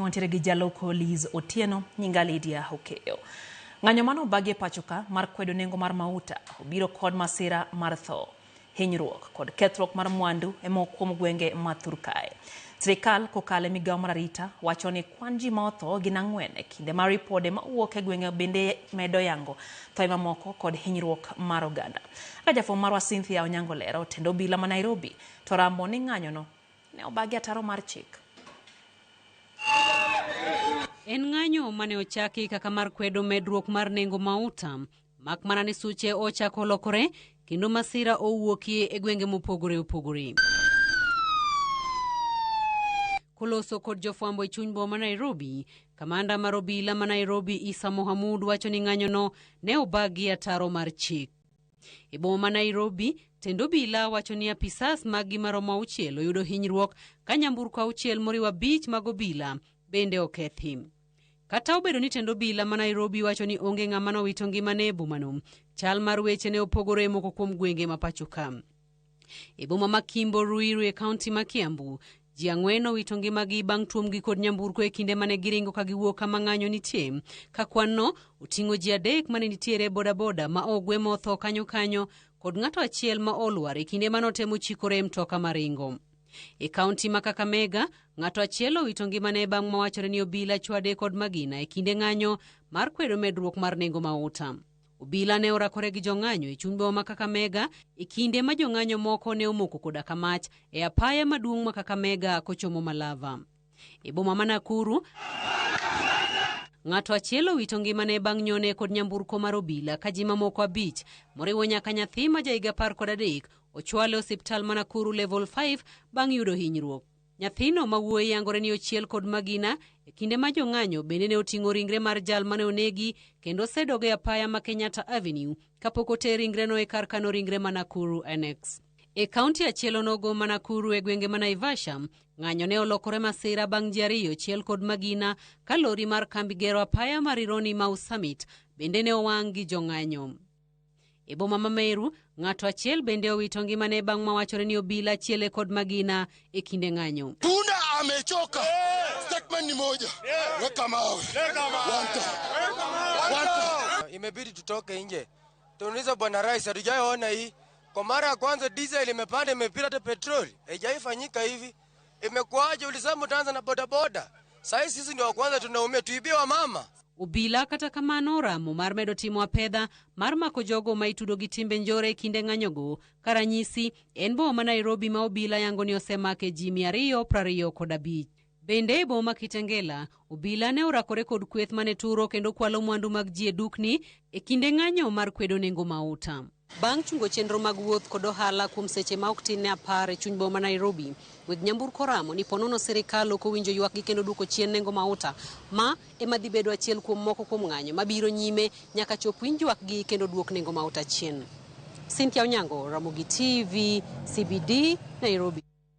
Wantiere gi jaloko Liz Otieno, nyinga Lydia Okeyo. Ng'anyo mano obagi e pacho ka mar kwedo nengo mar mauta obiro kod masira mar tho, hinyruok kod kethruok mar mwandu e moko kuom gwenge ma thur kae. Sirikal kokalo e migawo mar arita wacho ni kwan ji ma otho gin 4 e kinde ma ripode mawuok e gwenge bende medo yango thoe mamoko kod hinyruok mar oganda. Kaka jafwambo marwa Cynthia Onyango lero, tend obila ma Nairobi to ramo ni ng'anyono ne obagi ataro mar chik. En ng'anyo mane ochaki kaka mar kwedo medruok mar nengo mauta, mak mana ni suche ochako lokore kendo masira owuokie e gwenge mopogore opogore. Koloso kod jofwambo e chuny boma Nairobi, kamanda mar obila ma Nairobi Isa Mohamud wacho ni ng'anyono ne obagi ataro mar chik. E boma ma Nairobi, tend obila wacho ni apisas maggi maromo 6 oyudo hinyruok ka nyamburko 6 moriwo 5 mag obila bende okethi. Kata obedo ni tend obila ma Nairobi wacho ni onge ng'ama nowito ngimane e bomano, chal mar weche ne opogore e moko kuom gwenge ma pacho ka. E boma ma Kimbo Ruiru e kaunti ma Kiambu, ji 4 nowito ngimagi bang' tuomgi kod nyamburko e kinde mane giringo ka giwuok kama ng'anyo nitie, ka kwan-no oting'o ji 3 mane nitiere e bodaboda ma ogwe motho kanyo kanyo kod ng'ato achiel ma olwar e kinde mane otemo chikore e mtoka maringo. E kaunti ma Kakamega, ng'ato achiel owito ngimane bang' mawachore ni obila chwade kod magina e kinde ng'anyo mar kwedo medruok mar nengo mauta. Obila ne orakore gi jong'anyo e chuny boma ma Kakamega e kinde ma jong'anyo moko ne omoko koda kamach e apaya maduong' ma Kakamega kochomo Malava. E boma ma Nakuru, ng'ato achiel owito ngimane bang' nyone kod nyamburko mar obila ka ji mamoko 5 moriwo nyaka nyathi ma jahiga 13 ochwale e osiptal ma Nakuru Level 5 bang' yudo hinyruok. Nyathino ma wuoyi yangore ni ochiel kod magina e kinde ma jong'anyo bende ne oting'o ringre mar jal mane onegi kendo osedog e apaya ma Kenyatta Avenue kapok oter ringreno e kar kano ringre ma Nakuru Annex. E kaunti achiel onogo ma Nakuru e gwenge ma Naivasha, ng'anyo ne olokore masira bang' ji 2 ochiel kod magina ka lori mar kambi gero apaya mar Rironi Mau Summit bende ne owang' gi jong'anyo. E boma ma Meru, ng'ato achiel bende owito ngimane bang' mawachore ni obila achiele kod magina e kinde ng'anyo. Punda amechoka. Statement ni moja. Weka mawe. Wanta. Imebidi tutoke nje. Tunauliza Bwana Rais, hatujaona hii. Kwa mara ya kwanza diesel imepanda, imepita hata petroli. Haijaifanyika hivi. Imekuwaje? Ulisema utaanza na bodaboda. Sasa sisi ndio wa kwanza tunaumia, tuibie wa mama. Obila kata kamano ramo mar medo timo apedha mar mako jogo ma itudo gi timbe njore e kinde ng'anyogo. Ka ranyisi en boma ma Nairobi ma obila yango ni osemake ji 225. Bende e boma ma Kitengela, obila ne orakore kod kweth mane turo kendo kwalo mwandu mag ji e dukni e kinde ng'anyo mar kwedo nengo mauta. Bang' chungo chenro mag wuoth kod ohala kuom seche ma ok tin ne 10 e chuny boma ma Nairobi, weg nyamburko oramo ni ponono sirikal ok owinjo ywakgi kendo duoko chien nengo mauta. Ma ema dhi bedo achiel kuom moko kuom ng'anyo mabiro nyime nyaka chop winj ywakgi kendo duok nengo mauta chien. Cynthia Onyango, Ramogi TV, CBD, Nairobi.